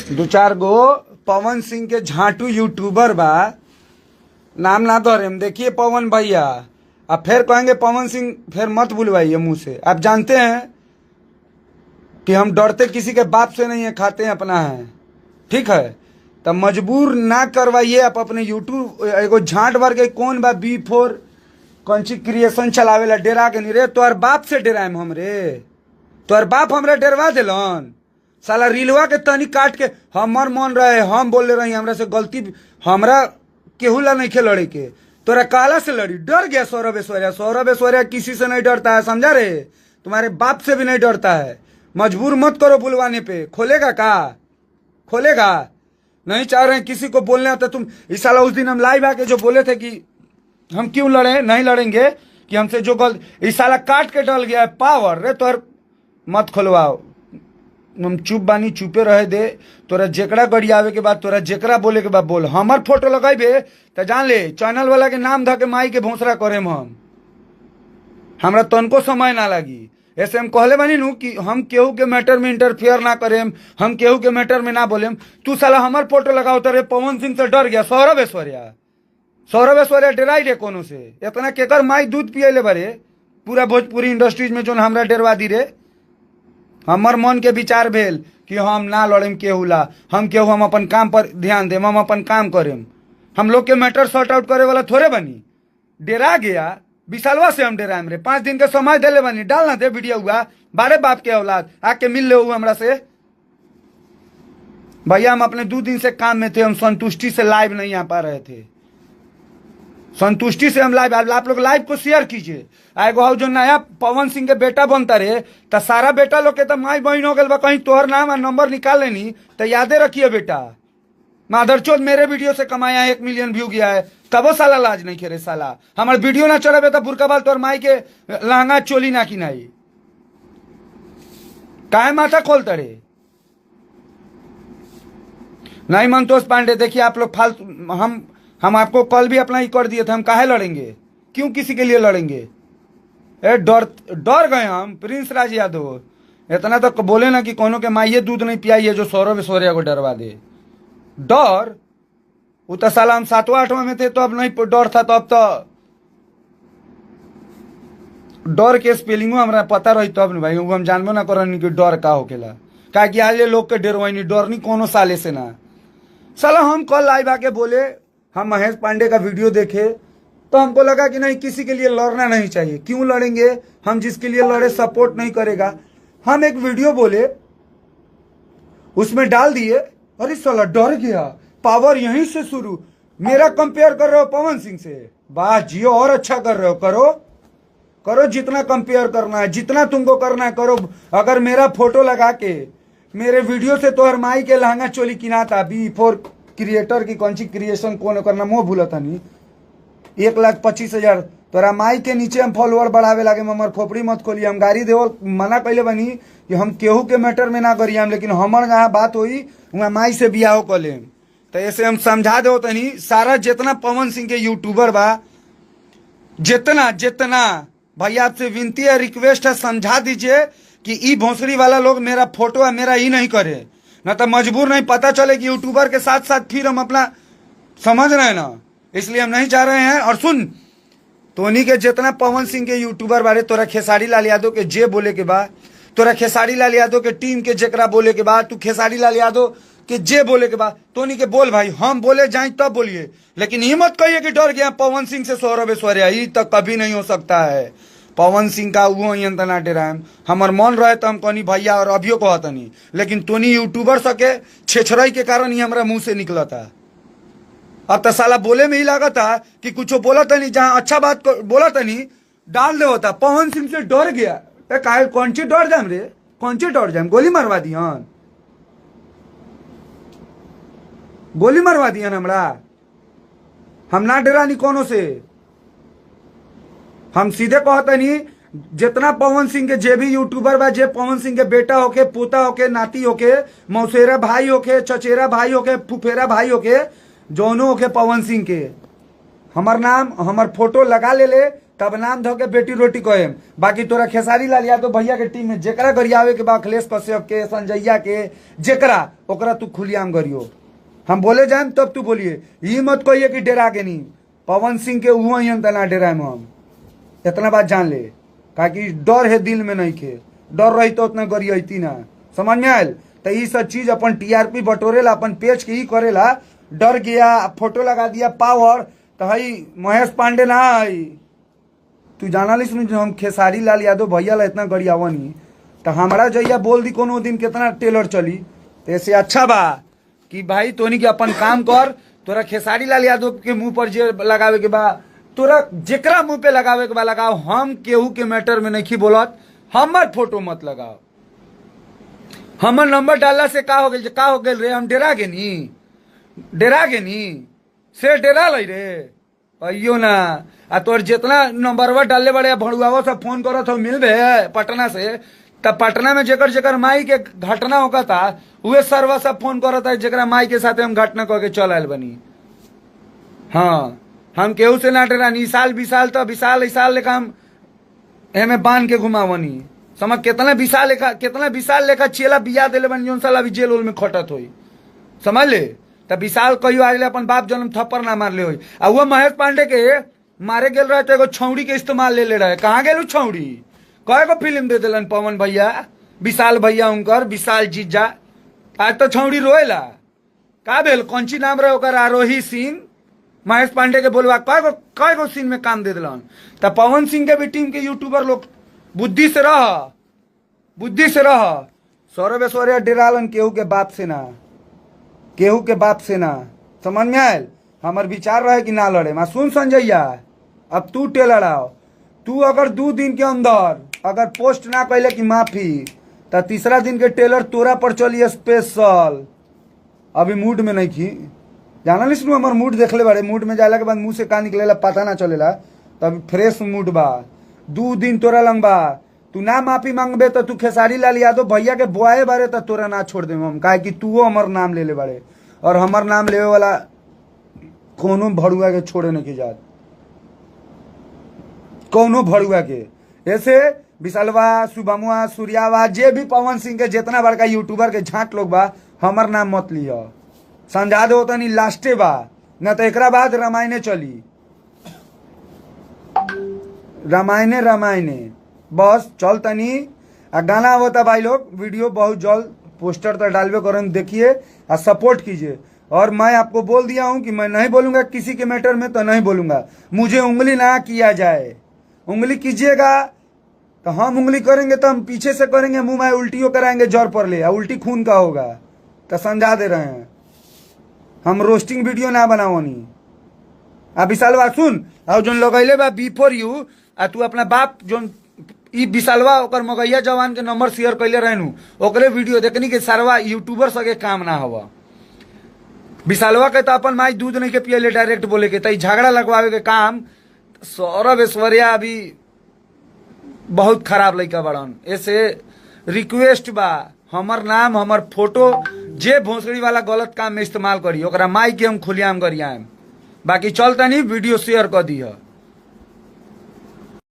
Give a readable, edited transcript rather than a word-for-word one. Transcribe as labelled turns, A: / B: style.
A: दू चार गो पवन सिंह के झाटू यूट्यूबर बा, नाम ना धरे, देखिए पवन भैया, अब फिर कहेंगे पवन सिंह, फिर मत बुलवाइए मुंह से। आप जानते हैं कि हम डरते किसी के बाप से नहीं है, खाते हैं अपना है, ठीक है। तब मजबूर ना करवाइए आप अपने यूट्यूब एगो झांट भर के कौन बा B4 कंची क्रिएशन चलावेला, डेरा के नहीं रे, तोहर बाप से डेराएम हम रे, तोहर बाप हमरा डेरवा दिलन साला। रीलवा के तनी काट के हमर मन रहे, हम बोले रही, हमरा से गलती, हमरा केहू ला नहीं खे लड़े के, तोरा काला से लड़ी, डर गया सौरभ ऐश्वर्या। सौरभ ऐश्वर्या किसी से नहीं डरता है, समझा रे, तुम्हारे बाप से भी नहीं डरता है। मजबूर मत करो बुलवाने पे, खोलेगा का खोलेगा नहीं, चाह रहे हैं किसी को बोलने आता तुम। इस साला उस दिन हम लाइव आके जो बोले थे कि हम क्यों लड़े, नहीं लड़ेंगे, कि हमसे जो गलत, इस साला काट के डल गया है पावर रे, तोहर मत खोलवाओ, हम चुप बानी, चुपे रहे दे। तोरा जेकरा गड़ियावे के बाद, तोरा जेकरा बोले के बाद बोल, हमर फोटो लगाइबे तो जान ले चैनल वाला के नाम धके माई के भोसरा करेम हम, हमरा तनको समय ना लगी। ऐसे हम कहले बानी नु कि हम केहू के मैटर में इंटरफेयर ना करेम, हम केहू के मैटर में ना बोलेम। तू साला हमर फोटो लगाओ तो रे पवन सिंह से डर गया सौरभ ऐश्वर्या, सौरभ ऐश्वर्या डराई रे कोनो से, इतना केकर माई दूध पियले बारे पूरा भोजपुरी इंडस्ट्रीज में जोन हमरा डरवा दी रे। हमर मन के विचार भेल कि हम ना लड़ेम केहू ला, हम केहू, हम अपन काम पर ध्यान देम, हम अपन काम करेम, हम लोग के मैटर सॉर्ट आउट करे वाला थोड़े बनी। डेरा गया विशालवा से हम डेराम रे, 5 दिन के समय दिले बनी, डाल ना दे वीडियो हुआ, बारे बाप के औलाद आके मिल ले हमरा से। भैया हम अपने 2 दिन से काम में थे, हम संतुष्टि से लाइव नहीं आ पा रहे थे, संतुष्टि से हम लाइव, आप लोग लाइव को शेयर कीजिए। आएगो जो नया पवन सिंह के बेटा बनता रे, तो सारा बेटा लोग के तो माई बहन हो गल बा, कहीं तोहर नाम और नंबर निकाल लेनी तो यादे रखिए बेटा। माधरचोद मेरे वीडियो से कमाया 1 मिलियन व्यू गया है, तबो साला लाज नहीं खेरे साला, हमारे वीडियो ना चलाबे तो बुरका बाल तोहर माई के लहंगा चोली ना किनाई, काहे माथा खोलता रे। नहीं मंतोष पांडे देखिए आप लोग फालतू, हम आपको कल भी अपना ही कर दिए थे, हम काहे लड़ेंगे, क्यों किसी के लिए लड़ेंगे। ए डर डर गए हम। प्रिंस राज यादव इतना तो बोले ना कि कोनो के माइये दूध नहीं पियाई है जो सौरभ ऐश्वर्या को डरवा दे। डर वो तो साला हम 7वां 8वां में थे तो अब नहीं डर था, तो अब तो डर के स्पेलिंगो हमरा पता रही तब न भाई, वो हम जानबो ना करनी कि डर का होखेला, का कि आज लोग के डरवानी, डरनी कोनो साले से ना। साला हम कल लाइव आके बोले, हम महेश पांडे का वीडियो देखे तो हमको लगा कि नहीं किसी के लिए लड़ना नहीं चाहिए, क्यों लड़ेंगे हम, जिसके लिए लड़े सपोर्ट नहीं करेगा। हम एक वीडियो बोले उसमें डाल दिए, अरे साला डर गया, पावर यहीं से शुरू। मेरा कंपेयर कर रहे हो पवन सिंह से, वाह जियो और अच्छा कर रहे हो, करो करो जितना कंपेयर करना है, जितना तुमको करना है करो। अगर मेरा फोटो लगा के मेरे वीडियो से तोहर माई के लहंगा चोली किनाता, B4 creator की कौन सी क्रिएशन कौन करना मोह भूलता नहीं, 1,25,000 तोरा माई के नीचे हम फॉलोअर बढ़ावे लागे, हमर खोपड़ी मत खोली। हम गाड़ी देवल मना कैले बनी कि हम केहू के मैटर में ना करिए, लेकिन हमर जहाँ बात होई वहाँ माई से बियाहो कर लेम। तो ऐसे हम समझा दो तनी सारा जितना पवन सिंह के यूट्यूबर बा, जितना जितना भैया आपसे विनती है, रिक्वेस्ट है, समझा दीजिए कि ई भोसड़ी वाला लोग मेरा फोटो है मेरा ही नहीं करे ना तो मजबूर नहीं पता चले कि यूट्यूबर के साथ साथ फिर हम अपना समझ रहे हैं ना, इसलिए हम नहीं चाह रहे हैं। और सुन तोनी के जितना पवन सिंह के यूट्यूबर बारे, तोरा खेसारी लाल यादव के जे बोले के बाद, तोरा खेसारी लाल यादव के टीम के जेकरा बोले के बाद, तू खेसारी लाल यादव के जे बोले के बाद, तोनी के बोल भाई, हम बोले जाए तब बोलिए, लेकिन ये मत कहिए कि डर गया पवन सिंह से सौरभ ऐश्वर्या, ये तो कभी नहीं हो सकता है। पवन सिंह का वो ना डेराम, हमार मन रहे तो हम कहनी भैया और अभियो कहतनी, लेकिन तोनी यूट्यूबर सके छेछरई के कारण ही हमारा मुंह से निकलता। अब तो साला बोले में ही लागता कि कुछ बोलता नहीं, जहाँ अच्छा बात बोलता नहीं डाल दे होता पवन सिंह से डर गया। काहे कौन सी डर जाम रे, कौन सी डर जाम, गोली मरवा दिहन, गोली मरवा दिहन हमरा, हम ना डरानी कोनो से। हम सीधे कहतनी जितना पवन सिंह के जे भी यूट्यूबर बा, जे पवन सिंह के बेटा होके, पोता होके, नाती होके, मौसेरा भाई होके, चचेरा भाई होके, फुफेरा भाई होके, जौनो होके पवन सिंह के, हमर नाम हमर फोटो लगा ले ले तब नाम धो के बेटी रोटी कहेम। बाकी तोरा खेसारी लाल यादव भैया के टीम में जेकरा गरियावे के बा, अखिलेश कश्यप के, संजैया के, जेकरा ओकरा तू खुलियाम गरियो। हम बोले जाएम तब तू बोलिए, ये मत कहिए कि डेरा के नहीं। पवन सिंह के हुआ ही तना डेराम हम, इतना बात जान ले, काकि डर है दिल में नहीं खे, डर रही तो उतना गरियती ना, समझ में आयल? तो ये सब चीज अपन टीआरपी बटोरेला, अपन पेज के ही करेला। डर गया, फोटो लगा दिया पावर, तो हई महेश पांडे ना हई। तू जाना ली सुन, हम खेसारी लाल यादव भैया ला इतना गरियावनी तो हमारा जइया बोल दी कोनो दिन कितना टेलर चली। तो ऐसे अच्छा बा कि भाई तोनी के अपन काम कर, तोरा खेसारी लाल यादव के मुंह पर जे लगावे के बा, तोरा जेकरा मुंह पे लगावे के बा लगाओ, हम केहू के मैटर में नहीं बोलत। हमर फोटो मत लगाओ, हमर नंबर डालला से का हो गेल, का हो गेल रे, हम डेरा गेनी, डेरा गेनी से डेरा लई रे अयो ना। आ तोर जितना नंबरवा डालले बड़े भड़ुआवा सब फोन करत हो मिलबे पटना से, तब पटना में जेकर जेकर माई के घटना होता उहे सरवा सब फोन करत है जेकरा माई के साथे हम घटना कह के चल आयल बनी। हाँ, हम केहू से ना डरानी। साल विशाल तो विशाल इसाल लेखा हम एमे बांध के घुमावनी, समझ। कितना विशाल लेखा, कितना विशाल लेखा चेला बिया देले बनी जोन साल अभी जेल उल में खटत होई, समझ ले। तब विशाल कहियो आज अपन बाप जन्म थप्पड़ ना मारले होई। आ वो महेश पांडे के मारे गेल रहे तो एगो छौड़ी के इस्तेमाल ले ले रहे, कहाँ गेल छौड़ी? कय गो फिल्म दे दिलन पवन भैया, विशाल भैया, उनकर विशाल जीजा। आज तो छौड़ी रोएला का भेल, कौन ची नाम रहे ओकर, आरोही सिंह। महेश पांडे के बोलवा कय गो सीन में काम दे दिलन। तब पवन सिंह के भी टीम के यूट्यूबर लोग बुद्धि से रह, बुद्धि से रह। सौरभ ऐश्वर्या डेरालन केहू के बाप से ना, केहू के बाप से ना, समझ में आयल? हमार विचार रहे कि ना लड़े। मा सुन संजैया, अब तू टेलर आओ, तू अगर 2 दिन के अंदर अगर पोस्ट ना कैले कि माफी, तो तीसरा दिन के टेलर तोरा पर चली स्पेशल। अभी मूड में नहीं थी, जाना नहीं सुनू हमार मूड देखले बारे, मूड में जाला के बाद मुँह से का निकलेला पता ना चलेला। तब फ्रेश मूड बा, 2 दिन तोरा लंग बा, तू ना माफी मांगबे तो तू खेसारी लाल यादव भैया के बोआए बारे तो तोरा ना छोड़ देम हम, काहे कि तू हमर नाम ले ले बारे, और हमर नाम लेवे वाला कोनो भड़ुआ के छोड़े नहीं के जात, कोनो भड़ुआ के। ऐसे विशालवा, शुभमुआ, सूर्यावा, जे भी पवन सिंह के जितना बड़का यूट्यूबर के झाँट लोग बा, हमर नाम मत लियो, समझा दो तनी लास्टे बा, न तो एकरा बाद रामायणे चली, रामायणे रामायणे बस चल तनी। आ गाना होता भाई लोग, वीडियो बहुत जल्द पोस्टर तो डालबे करन, देखिए और सपोर्ट कीजिए। और मैं आपको बोल दिया हूं कि मैं नहीं बोलूंगा किसी के मैटर में, तो नहीं बोलूंगा, मुझे उंगली ना किया जाए। उंगली कीजिएगा तो हम उंगली करेंगे तो हम पीछे से करेंगे, मुंह में उल्टियों कराएंगे जर पर ले, उल्टी खून का होगा। तो समझा दे रहे हैं, हम रोस्टिंग वीडियो ना बनाओनी। आ विशालवा सुन, और जोन लगैले बा बिफोर you, आ तू अपना बाप जोन ई विशालवा ओकर मगैया जवान के नंबर शेयर कैले रहनु, ओकरे वीडियो देखनी के सारवा यूट्यूबर सके काम ना हवा। विशालवा के तो अपन माई दूध नहीं के पियले डायरेक्ट बोले के, त झगड़ा लगवावे के काम सौरभ ऐश्वर्या अभी बहुत खराब लड़का बड़न। ऐसे रिक्वेस्ट बा, हमर नाम हमर फोटो जे भोसड़ी वाला गलत काम में इस्तेमाल करी ओकरा माई के हम खुलियाम करियाम। बाकी चलता नहीं, वीडियो शेयर कर दी।